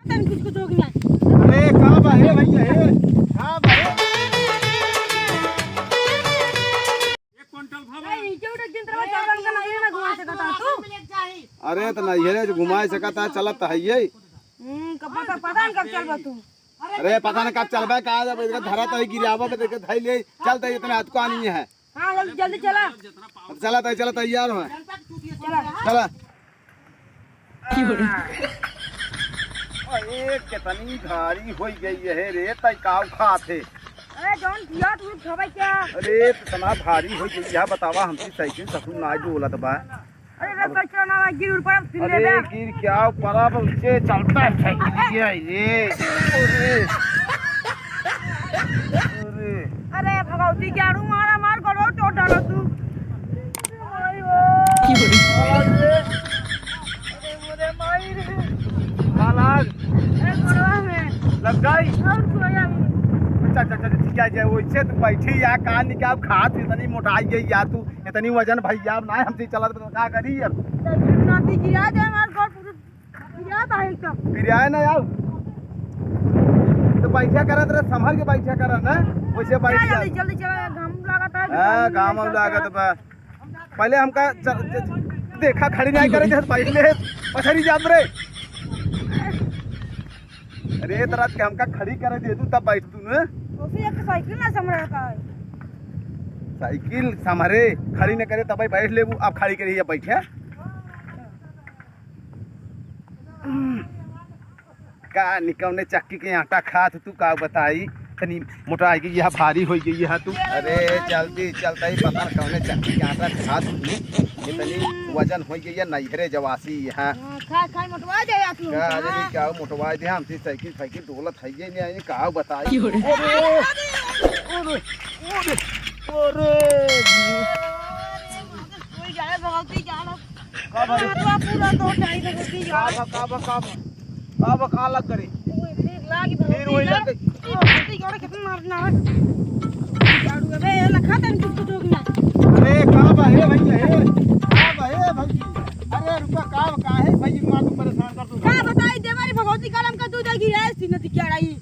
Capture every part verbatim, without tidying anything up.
तन कुछ कुछ हो गया। अरे, का बा हे भैया, हे? का बा हे? एक क्विंटल भाव ए, इनके उठे दिन तरह चौदह का नहीं ना घुमा सकता तू। अरे, त नैहरे से घुमाए सकता, चलत त हइये। हम्म, कब पता, पता नहीं कब चलबा तू। अरे, पता नहीं कब चलबे, का जब इधर धरा तो ही गिरावा, तो इधर धई ले, चल तो इतना हाथ को नहीं है। हाँ, जल्दी, जल्दी चला। अब चला, तै चला, तैयार हो। चला। चला। अरे, कितनी भारी होई गई है रे, तै काव खात है? अरे, जौन किया तू खबे क्या? अरे, इतना भारी होई गई है, बतावा हमसे साइकिल ससुर ना डोलत बा। अरे, रे, साइकिल ना गिर उड़ पड़ा, फिर अरे, ले जा। गिर क्या पड़ा, अब उसे चलता है साइकिल, ये, ये। अरे। अरे। अरे भगवती, झाड़ू मारा, मार गोड़वा चोट डालो तू। माई हो। अरे, अरे मोरे माई रे। का लाग? ए, गोड़वा में। लग गई? और सोया भी। अच्छा, अच्छा, अच्छा, ठीक है, जे वैसे तू बैठी या, का निकाल खात, इतनी मोटाई है या तू, इतनी वजन भैया, अब ना हमसे चलत, का करी अब? नाती गिरा दे, हमार गोड़ पूरा गिरा था एकदम। गिराए ना आओ। तो बैठा करा, तेरा संभल के बैठा करा ना, वैसे बैठ चला जा। जल्दी, जल्दी चला, घाम लागत है, हाँ, घाम लागत बा। पहले हमका च-, च-, देखा, खड़ी नहीं करे, जैसे बैठ ले, पछड़ी जात रे। अरे, तो रात के हमका खड़ी करे दे तू, तब बैठ तू न। तो फिर एक साइकिल ना संभरा का है। साइकिल संभरे, खड़ी न करे, तब बैठ लेबू। अब खड़ी करी, अब बैठे। का निकौने चक्की के आटा खात तू, का बताई, तनी मोटाई गई है, भारी होई गई है तू। अरे, जल्दी चलता ही, पता न कौने चक्की के आटा खात तू, इतनी वजन होई गई है, नैहरे जवासी है। हाँ, खा, खा, मोटवा जाए आप लोग। का, अरे, हाँ। का मोटवा दे, हमसे साइकिल, साइकिल डोलत है ये नहीं, का बताई। क्यों रे? अरे, अरे, अरे, अरे। कोई जाए, भगवती जानो। का भाई? हाथवा पूरा तो टाइट हो गई का यार। बा, का बा, का बा? का बा, का लग करे? फिर लागी फिर वही भगवती लग गई। भगवती जोड़े कितना मारना है। झाड़ू अबे, ये लखा तन कुछ कुछ हो गया। अरे, का बा, हे भैया, हे? का बा, हे भौजी? अरे, रुका, का बा, का है? भाई, माँ को परेशान कर दूँ। का बताई, देवारी भगवती कलम का दूध है, गिराए सी नदी क्या रही?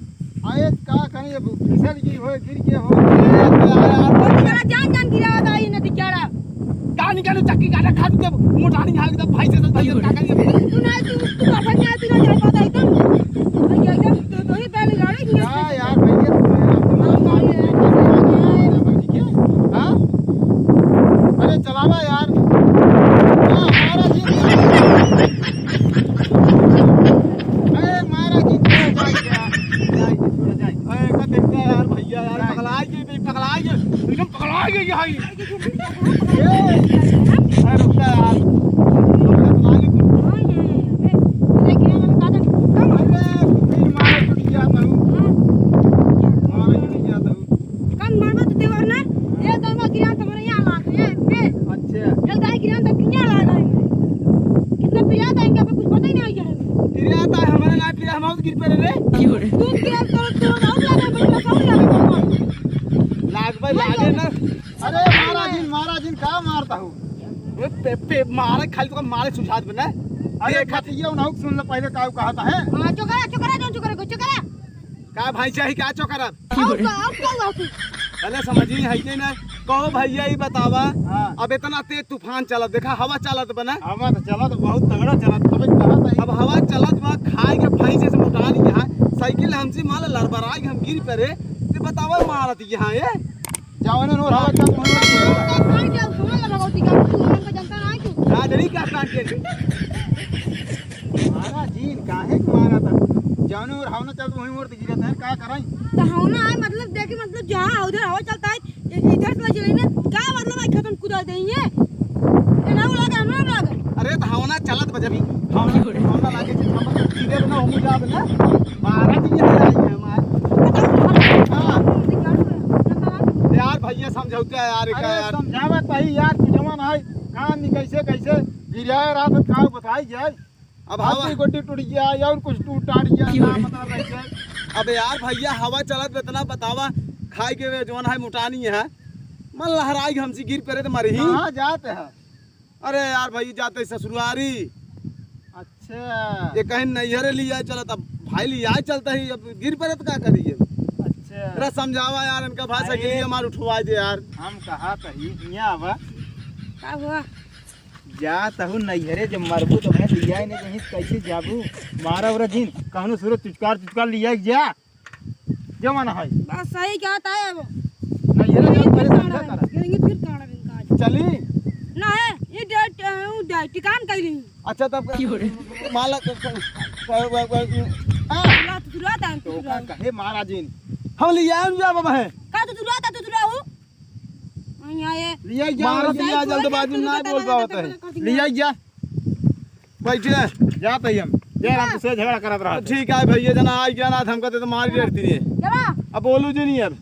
अरे, का कहीं, अब फिसल गई हो, गिर गए हो। अरे, यार, यार, यार। भगवती कलम जान जान गिरावत आई नदी क्या रहा? का निकालू चक्की का रखा तू जब मोटानी हाल तब भाई से सब भाई का करिए। तू ना, तू, तू बाबा ना, तू ना जा पाता एकदम। भाई एकदम तो, तो ही पहले गाड़ी की ना, यार, भैया, तू मेरा दिमाग खराब कर दिया। हाँ? अरे, चलावा यार। हाँ, हमारा जी। अरे, मारा जी, जाए, जाए, जाए, जाए, थोड़ा जाए। अरे, का देखता है यार, भैया यार, पगला गए, पगला गए, एकदम पगला गए यहाँ ही। ए, अरे रुक जा यार। अरे, फिर मारा छूट गया था। मारा छूट गया था। कम मारबो तो देवर ना, ये दोनों गिरा तो हमारे यहाँ लाग है, पे। अच्छा। ये गाय गिरा तो कितना लाग है। कितना पिरात है इनका, कुछ पता ही नहीं है। पिरात है, हमारे ना पिरा, हम गिर पड़े रे। तू गिरा तो, तो ना लाग है, बड़ा कौन लाग है? लाग भाई, लागे ना। अरे मारा जिन, मारा जिन, का मारता हूँ? ए, पे, पे, मारे खाली तो मारे सुझात बना। अरे देख। खटिया उन्हाऊ सुन ले पहले का कहता है। हाँ, चुकरा, चुकरा, जौन चुकरा को चुकरा। का भाई चाही, का चुकरा? और का, और का हुआ तू? पहले समझ ही है कि ना। कहो भैया, ई बतावा। हाँ। अब इतना तेज तूफान चलत, देखा हवा चलत बना। हवा तो चलत, बहुत तगड़ा चलत, तबे कहत है। अब हवा चलत बा, खाए के भैंसे से मोटानी यहाँ, साइकिल हमसे मान ला लड़बड़ाई, हम गिर पड़े, ते बतावा मारत यहाँ ये। जौने नोर हवा चल, वही नोर। का खाई जाऊ, सुन ले भगवती का, तू हमको जनता ना है तू। राजनी का काट के। मारा जीन, काहे के मारा था? जौने नोर हवा चल, वही नोर तो गिरत है, का कराई? तो हवा ना आए, मतलब, देखे, मतलब, जहाँ उधर हवा चलता है, इ-, इधर से चले ना, का मतलब है, खत्म कुदाल देंगे? ये ना लगा, ना लगा। अरे, तो हवा ना चलत बा जब ही। हवा ना, हवा ना लागे से हम गिरे ना, हम जाब ना। मारा जी, ये आई है हमार। हाँ। यार भैया समझौता है यार, अरे का यार? समझावत भाई यार, तू जवान है, कहाँ नहीं, कैसे, कैसे गिराया रहा तो का बताई जाए? अब हवा गोटी टूट गया या और कुछ टूट टाट गया, का मतलब है क्या? अब यार भैया हवा चलत बा, इतना बतावा, खाए के वे जौन है मोटानी है, मन लहराई हमसे गिर पड़े तो मरही। कहाँ जात है? अरे यार भाई, जाते ससुरारी। अच्छा। ये कहीं नैहरे लिया चलत, अब भाई लिया चलता ही, अब गिर पड़े तो का करिए? अच्छा। अरे समझावा यार, इनका भाषा के अरे। लिए हमार उठवा दे यार। हम कहा तही, हियाँ आवा। का हुआ? जा तहु नैहरे, जब मरबू तो मैं लिया ही नहीं कहीं, कैसे जाबू? मारा उरा जिन, कहनो सूरज चुचकार चुचकार लिया के जा। जो मन है। बस सही कहता है वो। नैहरे जब करे फिर समझा काढ़ा करा। गिरेंगे फिर काढ़ा इनका आज। चली? ना है, ये डे-, उ डे-, टिकान कह रही। अच्छा तब माला क-, क-, क-, क-, क-, आ! तुतुरा, तुतुरा, तो तुतुरा। का कहे महाराजिन? हम लिया हम जा बाबा है। का तुतुरा, तुतुरा हूँ? यहाँ ये लिया जा, मार लिया, जल्दबाजी में ना बोल पावत है। लिया जा। बैठे। जात ही हम। जय राम, दूसरे झगड़ा करत रहा। ठीक है भैया, जना आई गया ना, हमका तो मार ही डरती है। चला। अब बोलू जी नहीं अब।